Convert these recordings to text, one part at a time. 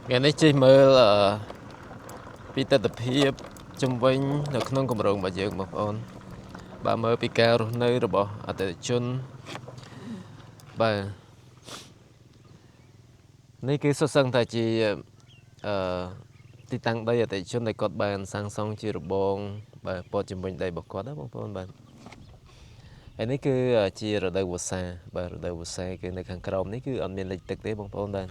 ថ្ងៃនេះជិះមើលពីទិដ្ឋភាពជំវិញនៅក្នុងគម្រោងរបស់យើងបងប្អូនបាទមើលពីការរស់នៅរបស់អតិថិជនបាទនេះគឺសុទ្ធសឹងតែជាអឺទីតាំងដីអតិថិជនដែលគាត់បានសាងសង់ជារបងបាទព័ទ្ធជំវិញដីរបស់គាត់ណាបងប្អូនបាទហើយនេះគឺជារដូវវស្សាបាទរដូវវស្សាគឺនៅខាងក្រោមនេះគឺអត់មានលិចទឹកទេបងប្អូនបាទ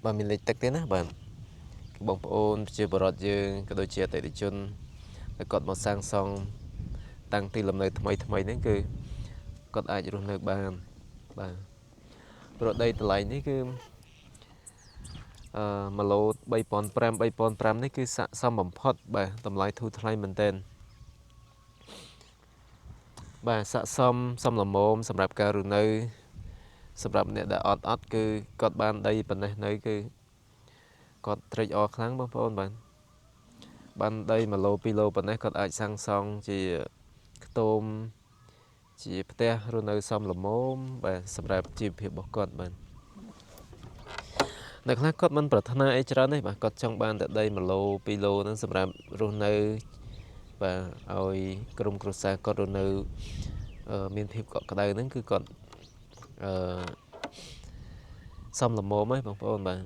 បាទមានលិចទឹកទេណាបាទបងប្អូនប្រជាពលរដ្ឋយើងក៏ដូចជាអតិថិជនដែលគាត់មកសាងសង់តាំងទីលំនៅថ្មីថ្មីហ្នឹងគឺគាត់អាចរស់នៅបានបាទព្រោះដីតម្លៃនេះគឺ1ឡូ3500 3500នេះគឺស័ក្តិសមបំផុតបាទតម្លៃធូរថ្លៃមែនទែនបាទស័ក្តិសមសមល្មមសម្រាប់ការរស់នៅសម្រាប់អ្នកដែលអត់គឺគាត់បានដីប៉ុណ្ណេះនៅគឺគាត់ត្រេកអរខ្លាំងបងប្អូនបាទបានដី1ឡូ2ឡូប៉ុណ្ណេះគាត់អាចសាងសង់ជាខ្ទមជាផ្ទះរស់នៅសមល្មមបាទសម្រាប់ជីវភាពរបស់គាត់បាទនៅខ្លះគាត់មិនប្រាថ្នាអីច្រើនទេបាទគាត់ចង់បានតែដី1ឡូ2ឡូហ្នឹងសម្រាប់រស់នៅបាទឲ្យក្រុមគ្រួសារគាត់រស់នៅមានភាពកក់ក្ដៅហ្នឹងគឺគាត់អឺសមល្មមហើយបងប្អូនបាទ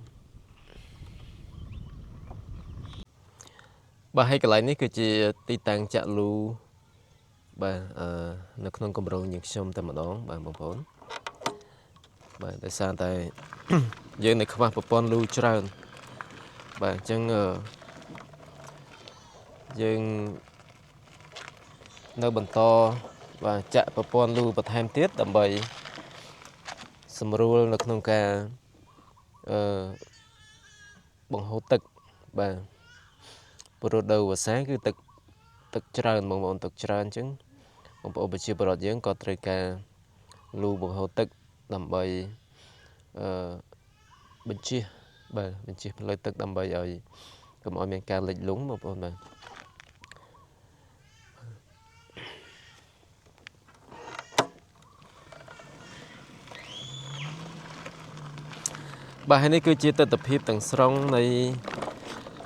បាទហើយកន្លែងនេះគឺជាទីតាំងចាក់លូបាទនៅក្នុងគម្រោងយើងខ្ញុំតែម្ដងបាទបងប្អូនបាទដោយសារតែយើងនៅខ្វះប្រព័ន្ធលូច្រើនបាទអញ្ចឹងយើងនៅបន្តបាទចាក់ប្រព័ន្ធលូបន្ថែមទៀតដើម្បីសម្រួលនៅក្នុងការបង្ហូរទឹកបាទព្រោះរដូវវស្សាគឺទឹកច្រើនបងប្អូនទឹកច្រើនអញ្ចឹងបងប្អូនប្រជាពលរដ្ឋយើងក៏ត្រូវការលូបង្ហូរទឹកដើម្បីបញ្ជៀសបាទបញ្ជៀសផ្លូវទឹកដើម្បីឲ្យកុំឲ្យមានការលិចលង់បងប្អូនបាទបាទហើយនេះគឺជាទិដ្ឋភាពទាំងស្រុងនៃ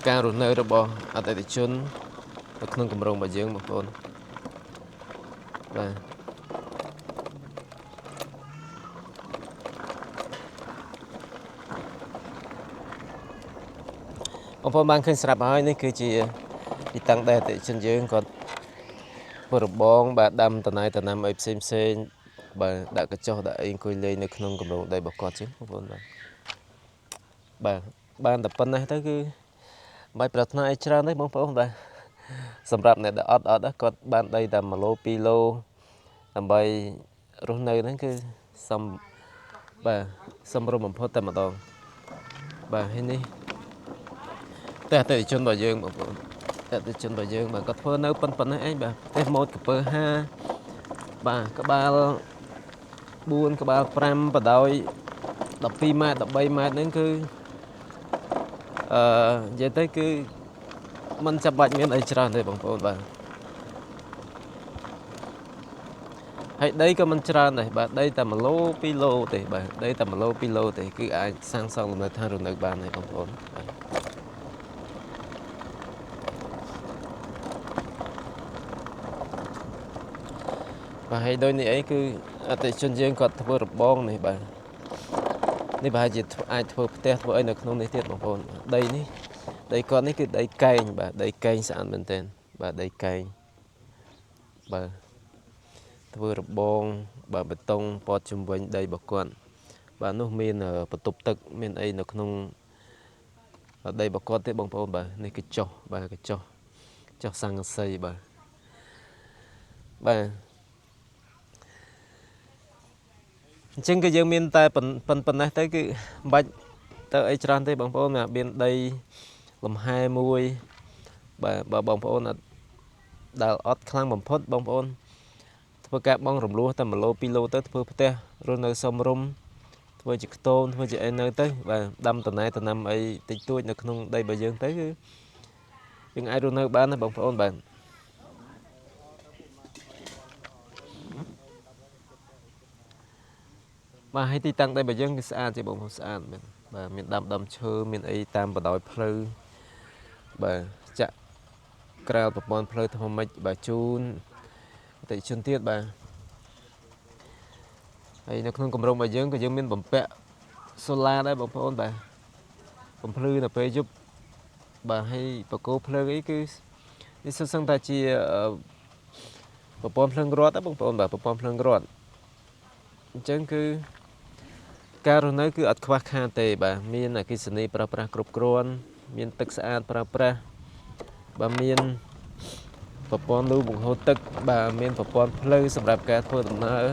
ការរស់នៅរបស់អតិថិជននៅក្នុងគម្រោងរបស់យើងបងប្អូនបាទបងប្អូនបានឃើញស្រាប់ហើយនេះគឺជាទីតាំងដែលអតិថិជនយើងគាត់ធ្វើរបងបាទដាំតំណែតំណាំអីផ្សេងផ្សេងបាទដាក់កញ្ចុះដាក់អីអង្គុយលេងនៅក្នុងគម្រោងដីរបស់គាត់ជាងបងប្អូនបាទបាទបានតែប៉ុណ្ណេះទៅគឺមិនបាច់ប្រាថ្នាអីច្រើនទេបងប្អូនបាទសម្រាប់អ្នកដែលអត់គាត់បានដីតែ1ឡូ2ឡូដើម្បីរស់នៅហ្នឹងគឺសំបាទសំរុំបំផុតតែម្ដងបាទហើយនេះតែអតិថិជនរបស់យើងបងប្អូនអតិថិជនរបស់យើងបាទគាត់ធ្វើនៅប៉ុណ្ណេះឯងបាទផ្ទះម៉ូតកពើ5បាទក្បាល4ក្បាល5បដោយ12ម៉ែត្រ13ម៉ែត្រហ្នឹងគឺនិយាយទៅគឺមិនចាំបាច់មានអីច្រើនទេបងប្អូនបាទហើយដីក៏មិនច្រើនដែរបាទដីតែ1ឡូ2ឡូទេបាទដីតែ1ឡូ2ឡូទេគឺអាចសាងសង់លំនៅឋានរស់នៅបានហើយបងប្អូនបាទបាទហើយដូចនេះអីគឺអតិថិជនយើងគាត់ធ្វើរបងនេះបាទនេះប្រហែលជាអាចធ្វើផ្ទះធ្វើអីនៅក្នុងនេះទៀតបងប្អូនដីនេះដីគាត់នេះគឺដីកែងបាទដីកែងស្អាតមែនទែនបាទដីកែងបាទធ្វើរបងបាទបេតុងព័ទ្ធជុំវិញដីរបស់គាត់បាទនោះមានបន្ទប់ទឹកមានអីនៅក្នុងដីរបស់គាត់ទេបងប្អូនបាទនេះគឺចុះបាទកញ្ចុះចុះសង្កសីបាទបាទអញ្ចឹងគឺយើងមានតែប៉ុណ្ណេះទៅគឺមិនបាច់ទៅអីច្រើនទេបងប្អូនមានដីលំហែមួយបាទបើបងប្អូនអត់ដែលអត់ខ្លាំងបំផុតបងប្អូនធ្វើការបងរំលោះតែ1ឡូ2ឡូទៅធ្វើផ្ទះរស់នៅសមរម្យធ្វើជាខ្ទមធ្វើជាអីនៅទៅបាទដាំតំណែតំណាំអីតិចតួចនៅក្នុងដីរបស់យើងទៅគឺយើងអាចរស់នៅបានណាបងប្អូនបាទបាទហើយទីតាំងដីរបស់យើងគឺស្អាតជាបងប្អូនស្អាតមែន បាទមានដាំដើមឈើមានអីតាមបណ្ដោយផ្លូវបាទចាក់ក្រាលប្រព័ន្ធផ្លូវថ្មមិចបាទជូនអតិថិជនទៀតបាទហើយនៅក្នុងគម្រោងរបស់យើងក៏យើងមានបំពាក់សូឡាដែរបងប្អូនបាទបំភ្លឺនៅពេលយប់បាទហើយបកគោភ្លើងអីគឺនេះសុទ្ធសឹងតែជាប្រព័ន្ធភ្លើងរដ្ឋបងប្អូនបាទប្រព័ន្ធភ្លើងរដ្ឋអញ្ចឹងគឺការរស់នៅគឺអត់ខ្វះខាតទេបាទមានអគ្គិសនីប្រើប្រាស់គ្រប់គ្រាន់មានទឹកស្អាតប្រើប្រាស់បាទមានប្រព័ន្ធលូបង្ហូរទឹកបាទមានប្រព័ន្ធផ្លូវសម្រាប់ការធ្វើដំណើរ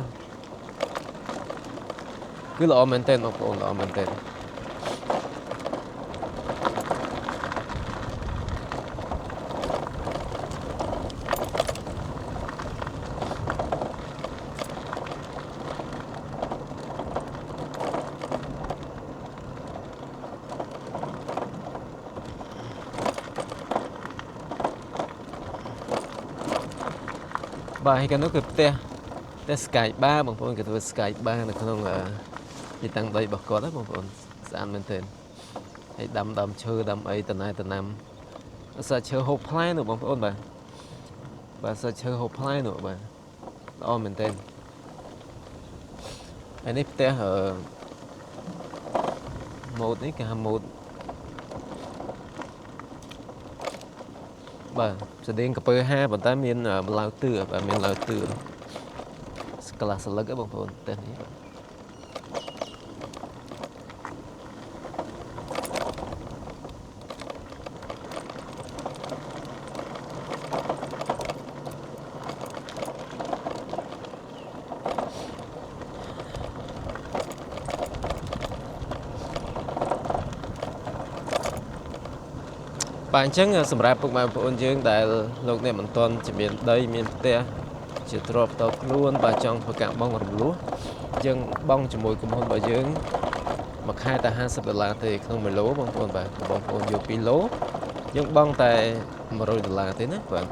គឺល្អមែនទែនបងប្អូនល្អមែនទែនបាទហើយកាលនោះគឺផ្ទះ Sky Bar បងប្អូនគេធ្វើ Sky Bar នៅក្នុងទីតាំងដីរបស់គាត់ណាបងប្អូនស្អាតមែនទែនហើយដាំដើមឈើដាំអីតំណែតំណាំសាច់ឈើហូបផ្លែនោះបងប្អូនបាទបាទសាច់ឈើហូបផ្លែនោះបាទល្អមែនទែនហើយនេះផ្ទះម៉ូតនេះគេហៅម៉ូតបាទស្តៀងកាពើ5ប៉ុន្តែមានឡៅទឿបាទមានឡៅទឿកន្លះសន្លឹកបងប្អូនផ្ទះនេះបាទបាទអញ្ចឹងសម្រាប់ពុកម៉ែបងប្អូនយើងដែលលោកអ្នកមិនទាន់ជាមានដីមានផ្ទះជាទ្រព្យផ្ទាល់ខ្លួនបាទចង់ធ្វើការបង់រំលោះយើងបង់ជាមួយក្រុមហ៊ុនរបស់យើងមួយខែតែ50ដុល្លារទេក្នុង1ឡូបងប្អូនបាទបងប្អូនយក2ឡូយើងបង់តែ100ដុល្លារទេណាបាទ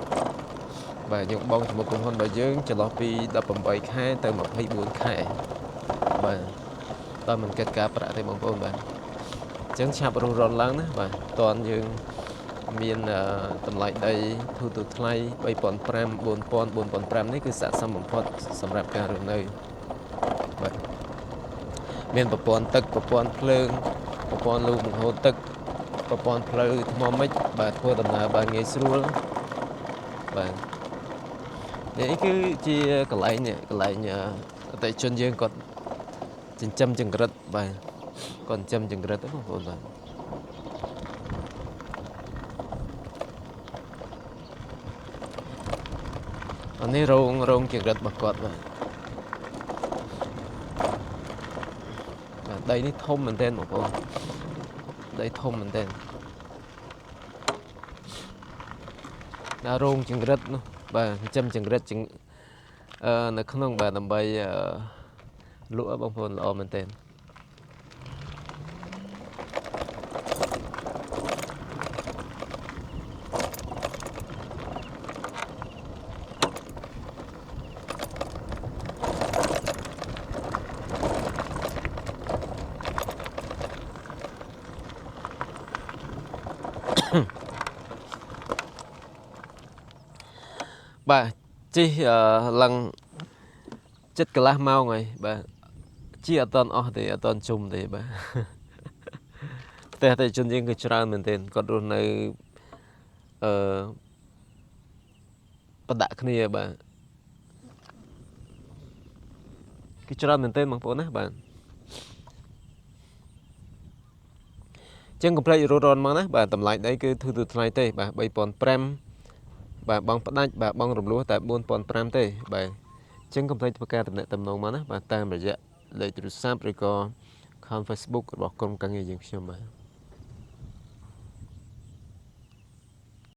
បាទយើងបង់ជាមួយក្រុមហ៊ុនរបស់យើងចន្លោះពី18ខែទៅ24ខែបាទតើមិនគិតការប្រាក់ទេបងប្អូនបាទអញ្ចឹងឆាប់រុះរាន់ឡើងណាបាទតន់យើងមានតម្លៃដីធូរថ្លៃ3500 4000 4500នេះគឺស័ក្តិសមបំផុតសម្រាប់ការរស់នៅបាទមានប្រព័ន្ធទឹកប្រព័ន្ធភ្លើងប្រព័ន្ធលូបង្ហូរទឹកប្រព័ន្ធផ្លូវថ្មមិចបាទធ្វើដំណើរបានងាយស្រួលបាទនេះគឺជាកន្លែងនេះកន្លែងអតិថិជនយើងគាត់ចិញ្ចឹមចង្រិតបាទគាត់ចិញ្ចឹមចង្រិតបងប្អូនបាទអានេះរោងចង្រិតរបស់គាត់បាទបាទដីនេះធំមែនទែនបងប្អូនដីធំមែនទែនដល់រោងចង្រិតនោះបាទចិញ្ចឹមចង្រិតនៅក្នុងបាទដើម្បីលក់បងប្អូនល្អមែនទែនបាទជិះឡើងចិត្តកន្លះម៉ោងហើយបាទជិះអត់ទាន់អស់ទេអត់ទាន់ជុំទេបាទផ្ទះតែជនយើងគឺច្រើនមែនទែនគាត់រស់នៅប្រដាក់គ្នាបាទគឺច្រើនមែនទែនបងប្អូនណាបាទចឹងកុំភ្លេចរត់រន់មកណាបាទតម្លៃដីគឺធូរថ្លៃទេបាទ3500បាទបងផ្ដាច់បាទបងរំលោះតែ4500ទេបាទអញ្ចឹងកុំភ្លេចធ្វើការតំណែងតំណងមកណាបាទតាមរយៈលេខទូរស័ព្ទឬក៏ account Facebook របស់ក្រុមការងារយើងខ្ញុំបាទ